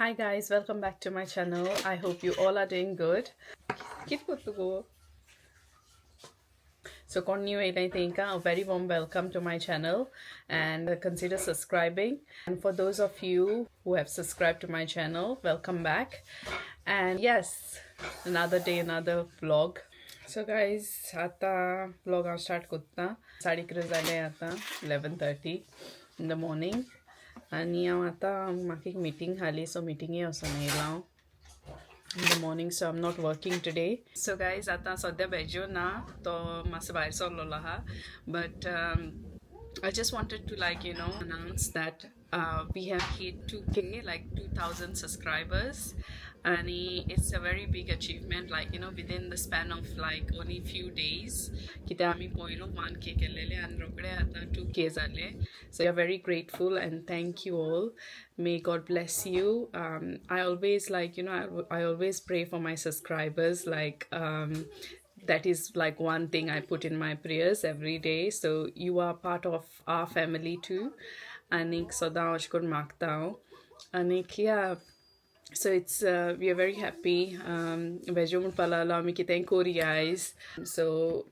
Hi guys, welcome back to my channel. I hope you all are doing good. कित कोत्ता गो? So कोण new येयलाय तेंकां a very warm welcome to my channel and consider subscribing. And for those of you who have subscribed to my channel, welcome back. And yes, another day, another vlog. So guys, आतां vlog हांव start कोत्ता. 11:30 जाले आतां, 11:30 in the morning. आनी हांव आतां म्हाका एक मिटींग आहली, सो मिटिंगे वचोन येयलां हांव in the morning, so I'm not working today. So guys, आतां सद्या बेजो ना, तो मातसो भायर सरलेलो आहा, but I just wanted to like announce that we have hit 2K, like 2000 subscribers, and it's a very big achievement, like within the span of like only few days. कित्याक आमी पयलू 1K केलेले आनी रोखडे आतां 2K जाले. So we are very grateful and thank you all. May God bless you. I always like I always pray for my subscribers. Like, that is like one thing I put in my prayers every day. So you are part of our family too. आनीक सदां अशें करून मागता हांव. आनीक yeah, so it's we are very happy. वेजो म्हणपा लागलो आमी कितेंय करुया आयज. So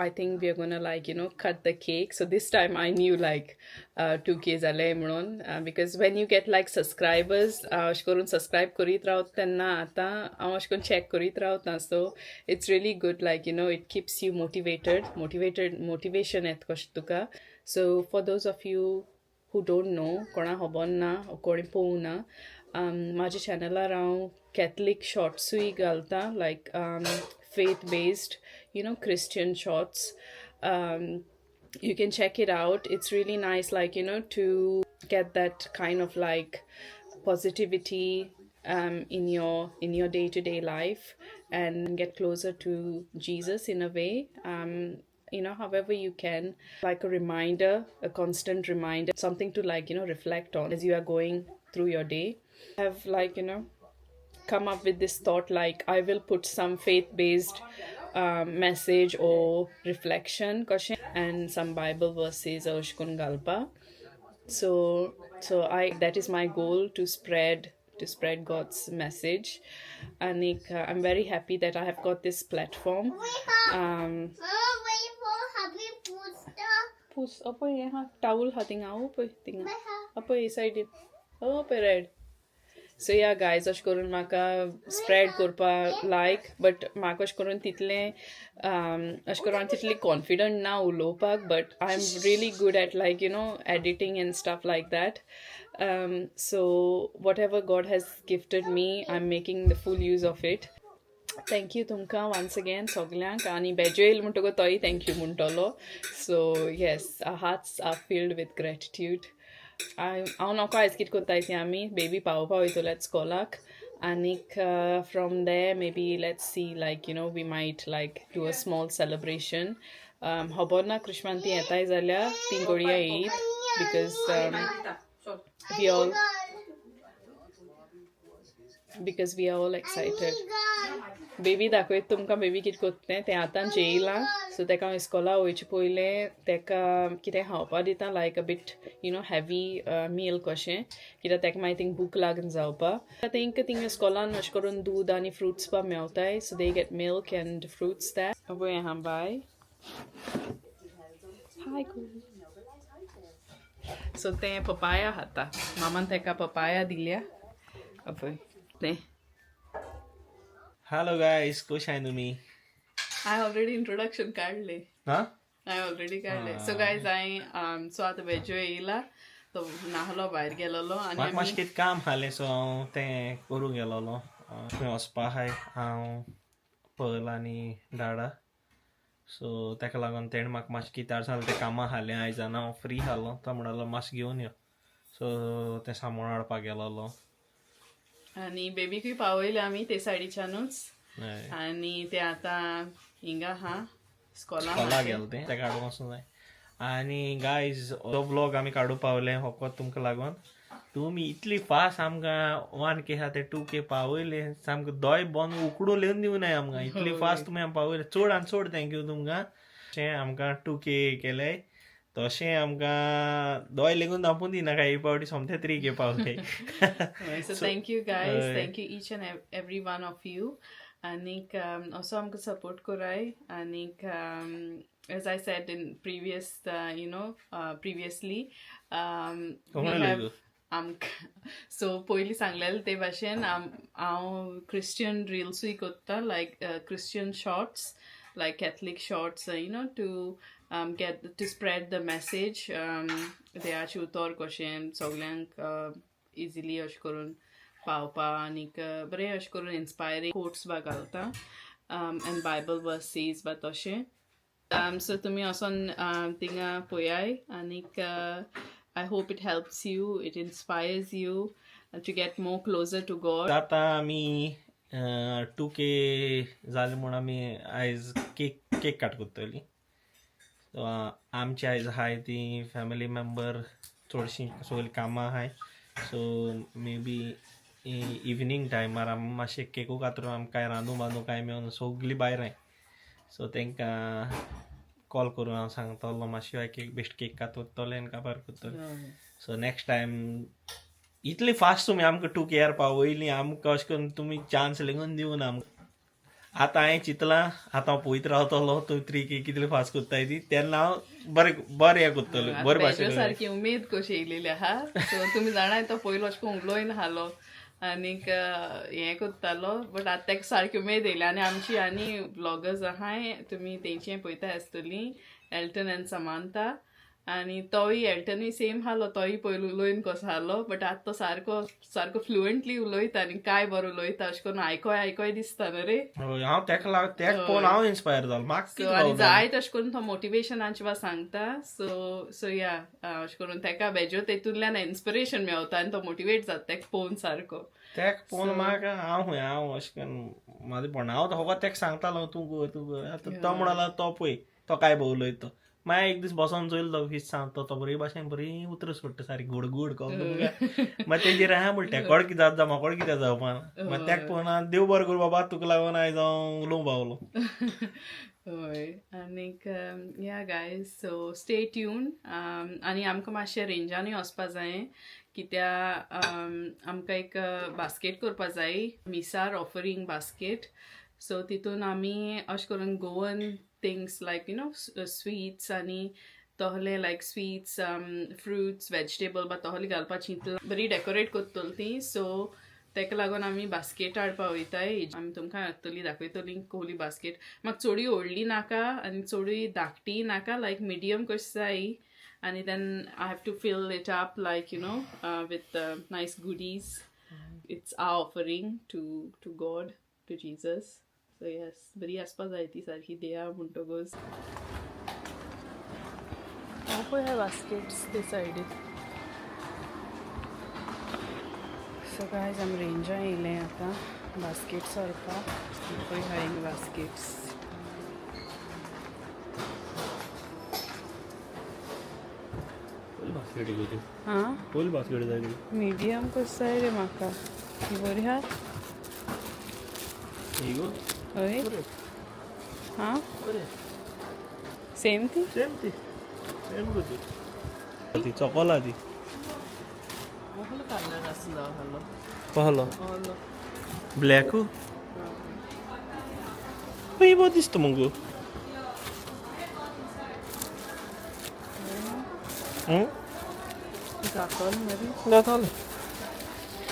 I think we are gonna like cut the cake. So this time I knew like 2K जाले म्हणून, because when you get like subscribers, अशें करून सबस्क्रायब करीत रावता तेन्ना आतां हांव अशें करून चॅक करीत रावता. So it's really good, like it keeps you motivated, motivation येता कशें तुका. So for those of you who don't know, कोणा खबर ना, कोणी पळोवंक ना, म्हाज्या चॅनलार हांव कॅथलीक शॉर्ट्सूय घालता, like faith based Christian shorts. You can check it out. It's really nice, like to get that kind of like positivity in your day-to-day life and get closer to Jesus in a way, however you can, like a reminder, a constant reminder, something to like reflect on as you are going through your day. Have like come up with this thought, like I will put some faith based message or reflection कशें and some Bible verses अशें करून घालपा. So I that is my goal, to spread God's message. And I'm very happy that I have got this platform. पूस अपय हें हा, towel हा थिंगा, पळय थिंगा, अपय हे सायडीन, पळय रेड. सो या गायज, अशें करून म्हाका स्प्रेड करपा लायक, बट म्हाका अशें करून तितलें अशें करून हांव तितली कॉन्फिडंट ना उलोवपाक, but I am really good at like editing and stuff like that. So whatever God has gifted me, I am making the full use of it. Thank you तुमकां वन्स अगेन सगल्यांक. आनी बेजो येयल म्हणटकूच तोय thank you म्हणटलो. So yes, our hearts are filled with gratitude. हांव नको आयज कितें करताय ती आमी बेबी पावोवपा वयतले स्कॉलाक. आनीक from there maybe let's see, like we might like do a small celebration. खबर ना, क्रिस्मान ती येताय जाल्यार ती गोडया येयत, because we are all excited. Baby दाखयत तुमकां बेबी कितें करता तें. तें आतां जेयलां. सो तेका हांव इस्कोला वयचे पयलें तेका कितें खावपा दिता, like a bit heavy meal कशें, कित्याक तेका मागीर थिंग भूक लागून जावपा. तेंकां थिंग इस्कोलान अशें करून दूद आनी फ्रुट्स पा मेवताय, so they get milk and fruits. ते पळय आहा. Bye hi. सो तें पपाया खाता. मामान तेका पपाया दिल्या, पळय तें. हॅलो गायस, कशें आहे तुमी? हांवें ऑलरेडी इंट्रोडक्शन काडले. हा. हांवें ऑलरेडी काडले. सो गायज, हांवें सो आतां वेजो येयला, तो नाहलो, भायर गेलेलो आनी म्हाका मातशें आमी कितें काम आहलें, सो हांव तें करूंक गेलोलो. खंय वचपा आहाय हांव, पर्ल आनी डाडा. सो तेका लागून तेणें म्हाका मातशें कितें सांगलें, तें कामां आहलें आयज आनी हांव फ्री आहलो. तो म्हणलो मातशें घेवन यो, सो तें सामान हाडपाक गेलोलो. आनी बेबीकूय पावयले आमी ते सायडीच्यानूच. हय. आनी ते आतां हिंगा आहा स्कॉला. स्कॉला गेलो तें, तेका हाडूंक वचूंक जाय. आनी गायज, हो व्लॉग आमी काडूं पावले फकत तुमकां लागून. तुमी इतली फास्ट आमकां 1K आहा ते 2K पावयले. सामकें दोळे बंद उकडून लेवन दिवनाय आमकां, इतली फास्ट तुमी आमकां पावयले. चड आनी चड thank you तुमकां. अशें आमकां 2K केले. तशें आमकां दोय लेगून दापून दिना काय फावटी सोमते 3K पावले. So thank you guys, thank you each and every one of you. आनीक असो आमकां सपोर्ट कराय. आनीक as I said in previous you know previously आमकां सो पयलीं सांगलेलें ते भाशेन हांव क्रिश्चियन रिल्सूय कोत्ता, like Christian shorts, like Catholic shorts, you know, to get to spread the message, देवाचें उतर कशें सगल्यांक इजिली अशें करून पावपा आनीक बरें अशें करून इन्स्पायरींग कोट्स बा घालता एंड बायबल वर्सीज बा तशें. सो तुमी वचोन थिंगा पळयाय आनीक I hope it helps you, it inspires you to get more closer to God. आतां आमी 2K जाले म्हूण आमी आयज केक काट कोत्तली. सो आमची आयज आहाय ती फॅमिली मेंबर चडशीं सगळीं कामां आहाय. सो मे बी इवनींग टायमार आमी मातशें केकू कातरून आमकां कांय रांदू बांदू कांय मेळून सगळीं भायर आहाय. सो तांकां कॉल करून हांव सांगतलो मातशें केक बेश्ट केक कातरतले आनी काबार करतले. सो नेक्स्ट टायम इतली फास्ट तुमी आमकां 2K पावयली, आमकां अशें करून तुमी चान्स लेगून दिवना आमकां. आतां हांवें चिंतलां, आतां हांव पळयत रावतलो तूं 3K कितले फास्ट करताय ती, तेन्ना हांव बरें बरें हें करतलो, बरें भाशेन. सारकी उमेद कशी येयलेली आहा. सो तुमी जाणा तो पयलो अशें करून उलोयन आसलो आनीक हें करतालो, बट आतां ताका सारकी उमेद येयली. आनी आमची आनी ब्लॉगर्स आहाय, तुमी तेंचें पळयता आसतलीं, एल्टन एंड समांता. आनी तोय एल्टनूय सेम आसलो, तोय पयलो उलोयन कसो आसलो, बट आतां तो सारको सारको फ्लुएंटली उलयता आनी काय बरो उलयता, अशें करून आयकोय आयकोय दिसता न्हू रे. हांव तेका लाग तेका पळोवन हांव इन्स्पायर जालो म्हाका. आनी जाय तशें करून तो मोटिवेशनाचे बा सांगता. सो सो या अशें करून तेका बेजो तेतूंतल्यान इन्स्पिरेशन मेवता आनी तो मोटिवेट जाता तेका पळोवन सारको. तेका पळोवन म्हाका हांव खंय हांव अशें करून म्हाजें पण हांव फकत तेका सांगतालो तूं कर तूं कर. आतां तो म्हणला तो पळय तो काय बरो उलयता. मागीर एक दीस बसोन चोयलो तो फीस सांगता तो बरे भाशेन बरी उतरां सोडटा सारकी गोड गोड करून तुमकां. मागीर तेजेर हांव म्हणटा तेकोड कितें जाता म्हाकोड कितें जावपाना. मागीर तेका पळोवन देव बरें करूं बाबा तुका लागून आयज हांव उलोवंक पावलो. हय आनीक या गायज, सो स्टे ट्यून. आनी आमकां मातशें रेंजानूय वचपा जाय, कित्या आमकां एक बास्केट करपा जाय, मिसार ऑफरींग बास्केट. सो तितून आमी अशें करून Goan things like you know sweets आनी तोहले लायक स्वीट्स, फ्रुट्स, वेजिटेबल बा तोहले घालपाची बरी डेकोरेट करतली ती. सो तेका लागून आमी बास्केट हाडपा वयताय. आमी तुमकां हाडटली दाखयतली कोहली बास्केट. म्हाका चडूय व्हडली नाका आनी चडूय धाकटी नाका, लायक मिडियम कशी जाय. आनी then I have to fill it up like you know with nice goodies. It's our offering to God, to Jesus. So yes, बरी आसपा जाय ती सारकी देया म्हणटकूच. हांव पळय बास्केट्स ते सायडीन. सो गायज आमी रेंजा येयले आतां बास्केट्स व्हरपाक. पळय हाय बास्केट्स. हां फूल बास्केट जाय. मिडियम कशें जाय रे म्हाका, ही बरी आहा. हय हां सेम ती सेम ती सेम ती चॉकोला ती कलर आसलो हलो कहलो ब्लॅक पळय बरो दिसता मुगो. जातलो मरे जातालें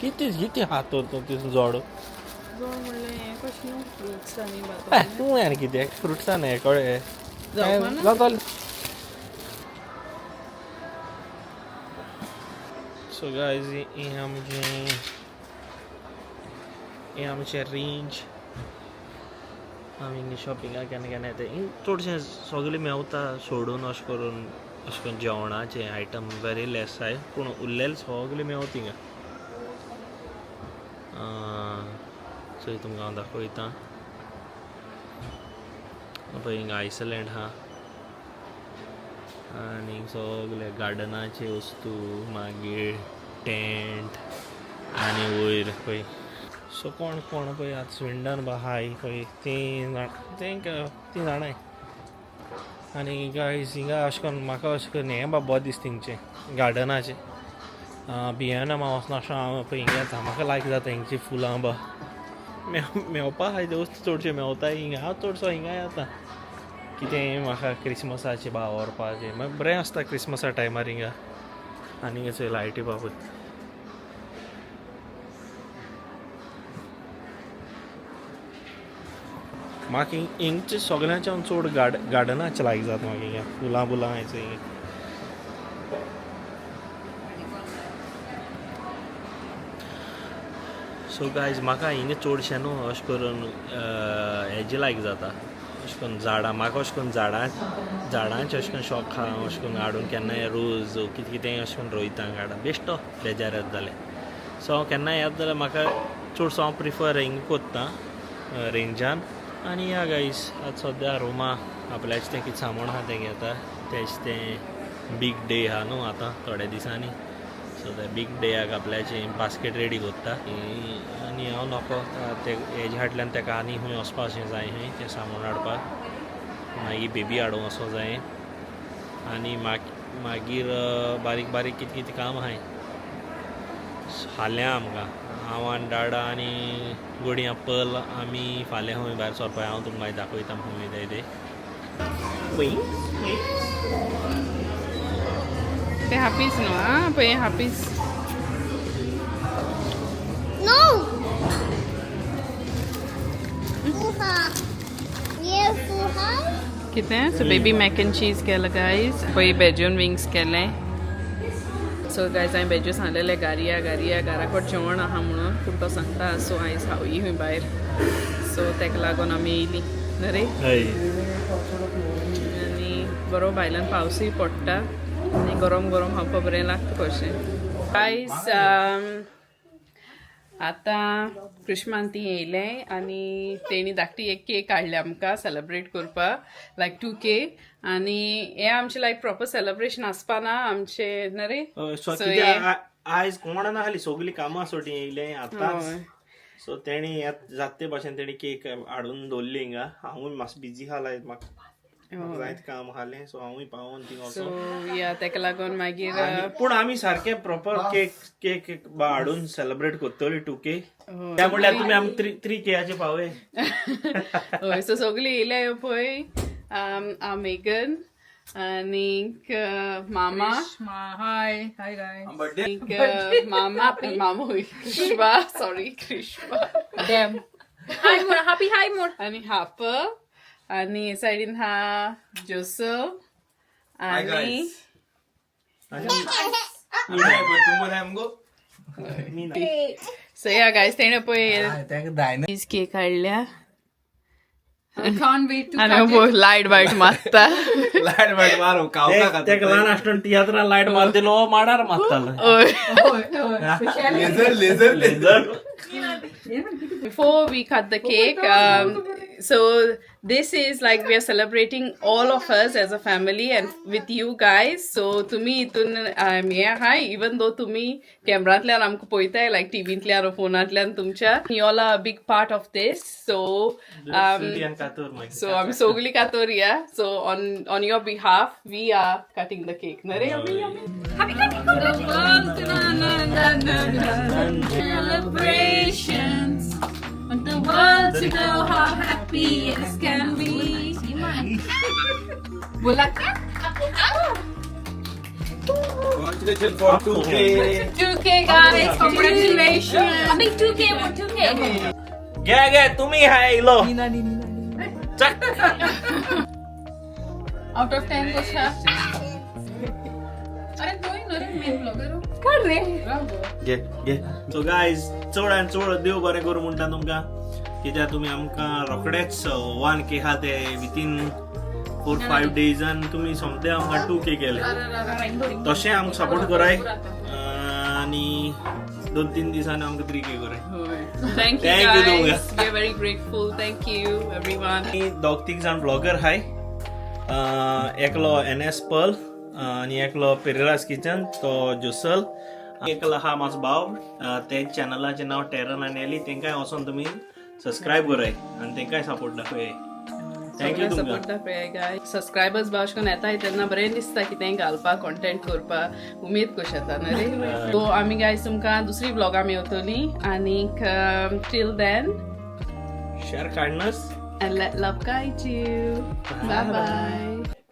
कितें कितें हात ते जोड जोड म्हणलें हें कशें न्हू फ्रुट्स आनी बात तूं आनी कितें फ्रुट्सान हें कळ्ळें जावपाना. जातालें. सो गायज हें आमचें रेंज. आमी हिंगा शॉपिंगाक केन्ना केन्ना येता. हिंग चडशें सगळें मेवता सोडून अशें करून अशें करून जेवणाचें आयटम वेरी लेस आहाय, पूण उरलेलें सगळें मेवता हिंगा. चोय तुमकां हांव दाखयता. पळय हिंगा आयसलँड आहा आनी सगळे गार्डनाचे वस्तू, मागीर टेंट आनी वयर पळय. सो कोण कोण पळय आतां स्विंडन बा आहाय पळय तीं जाणां तेंकां तीं जाणाय. आनी गायज हिंगा अशें करून म्हाका अशें करून हें बा बरें दिसता हिंगचें गार्डनाचें. भियेना हांव वचना अशें हांव पळय हिंगा येता, म्हाका लायक जाता हिंगचीं फुलां बा. मेवपा आहाय दोस्त चडशे मेवताय हिंगा, हांव चडसो हिंगा येता कितें म्हाका क्रिसमसाचें बा व्हरपाचें मागीर बरें आसता क्रिसमसा टायमार हिंगा. आनी चोय लायटी बाबू. म्हाका हिंगचे सगळ्यांच्यान चड गार्डनाचें लायक जाता म्हाका हिंगा, फुलां बुलां हांयचो हिंगा. सो गायज म्हाका हिंगा चडशें न्हू अशें करून हेजें लायक जाता, अशें करून झाडां. म्हाका अशें करून झाडांचें अशें करून शॉक आहा, अशें करून हाडून केन्नाय रोज कितें कितें अशें करून रोयता गार्डन, बेश्टो बेजार येता जाल्यार. सो हांव केन्नाय येता जाल्यार म्हाका चडसो हांव प्रिफर हिंगा कोत्ता रेंजान. आनी या गायज आतां सद्या रुमा आपल्याचें तें कितें सामान आहा तें घेता, तेजें तें बीग डे आहा न्हू आतां थोड्या दिसांनी. सो ते बीग डेयाक आपल्याचें बास्केट रेडी कोत्ता. आनी हांव नको ते हेजे फाटल्यान तेका आनी खंय वचपाचें जाय खंय तें सामान हाडपाक, मागीर बेबी हाडूंक वचों जाय. आनी मागीर बारीक बारीक कितें कितें काम आहाय फाल्यां आमकां. हांव आनी डाडा आनी गोडया पल आमी फाल्यां खंय भायर सरपाक, हांव तुमकां मागीर दाखयता खंय वयताय ते. ते हापीस न्हू आं, पळय हापीस. No! Fuha. Yeah, fuha. कितें? So baby mac and cheese केलं गायज, पळय बेजून विंग्स केलें. सो गायज हांवें बेजू सांगलेलें गारया गारया घरा कडेन जेवण आहा म्हणून, पूण तो सांगता सो आयज खावyi खंय भायर. सो तेका लागून आमी येयलीं न्हू रे. आनी बरो भायल्यान पावसूय पडटा आनी गरम गरम खावपाक बरें लागता कशें. गायज आतां कृष्मांती येयलें आनी तेणी धाकटी एक केक हाडली आमकां सेलेब्रेट करपाक, लायक 2K. आनी हें आमचें लायक प्रॉपर सेलेब्रेशन आसपा ना आमचें न्हू रे. सो So, कित्याक आयज कोण नासली, सगळीं कामां सोटी येयलें आतांच. हय. सो तेणी जाता ते भाशेन तेणी केक हाडून दवरली हिंगा. हांवूय मातसो बिजी आहा, लायक म्हाका जायत काम आसलें, सो हांवूय पावोन थिंग सो वचोन. या तेका लागून मागीर पूण आमी सारकें प्रॉपर केक केक हाडून सेलेब्रेट करतली 2K. त्या म्हणल्यार तुमी आमी थ्री केयाचे पावय. हय, सो सगळीं येयल्या पळय, हांव मेगन आनीक मामा. हाय हाय गाय. आनीक मामा मामू कृष्मा, सॉरी कृष्मा. डॅम हाय मोर हॅपी हाय मोर. आनी हाप आनी सायडीन हा जोसफ आनी सो या गायज तेणें पळय चीज केक हाडल्या. कांट वेट टू आनी लायट बायट मारता. लायट बायट मारू कावका. तेका ल्हान आसतना तियात्रान लायट मारतलो, माडार मारतालो. हय. Laser laser laser. Before we cut the cake, so this is like we are celebrating all of us as a family and with you guys. So तुम्ही इतून हे आहाय, even though तुम्ही कॅमेरांतल्यान आमकां पळयताय, लायक टिवींतल्यान फोनांतल्यान तुमच्या, you all are a big part of this. So so आमी सगळीं कातोरया. So on your behalf we are cutting the cake. न्हय रे? Celebrations. Want the world to know how happy as can be. बोला क्या? Congratulations for 2K. 2K guys, congratulations. I mean 2K, 2K. घे घे तुम्ही हाय इलो. Out of 10 कुछ है? अरे तू ही नरे मेन ब्लॉगर हो. कर रे. घे घे. सो गायज चड आनी चड देव बरें करूं म्हणटा तुमकां, कित्याक तुमी आमकां रोखडेच 1K आहा ते विथीन 4-5 डेजान तुमी सोमते आमकां 2K केले. तशें आमकां सपोर्ट कराय आनी 2-3 दिसांनी आमकां 3K कराय. Thank you Thank you, guys. We are very grateful. Thank you everyone. आनी दोग तीग जाण ब्लॉगर हाय, एकलो एन एस पर्ल आनी एकलो पेरेरास किचन तो जोसल, एकलो आहा म्हाजो भाव, ते चॅनलाचें नांव टेरन आनी एली. तेंकांय वचोन तुमी सबस्क्रायब कराय आनी तेंकांय सपोर्ट दाखय. Thank you तुमकां. सपोर्ट दाखया गाय. सबस्क्रायबर्स भाव करून येताय तेन्ना बरें दिसता कितेंय घालपाक, कॉन्टेंट करपाक उमेद कशी येता न्हय रे. सो आमी गायज तुमकां दुसरी ब्लॉगा मेवतली आनीक till then share kindness and let love guide you. Bye bye.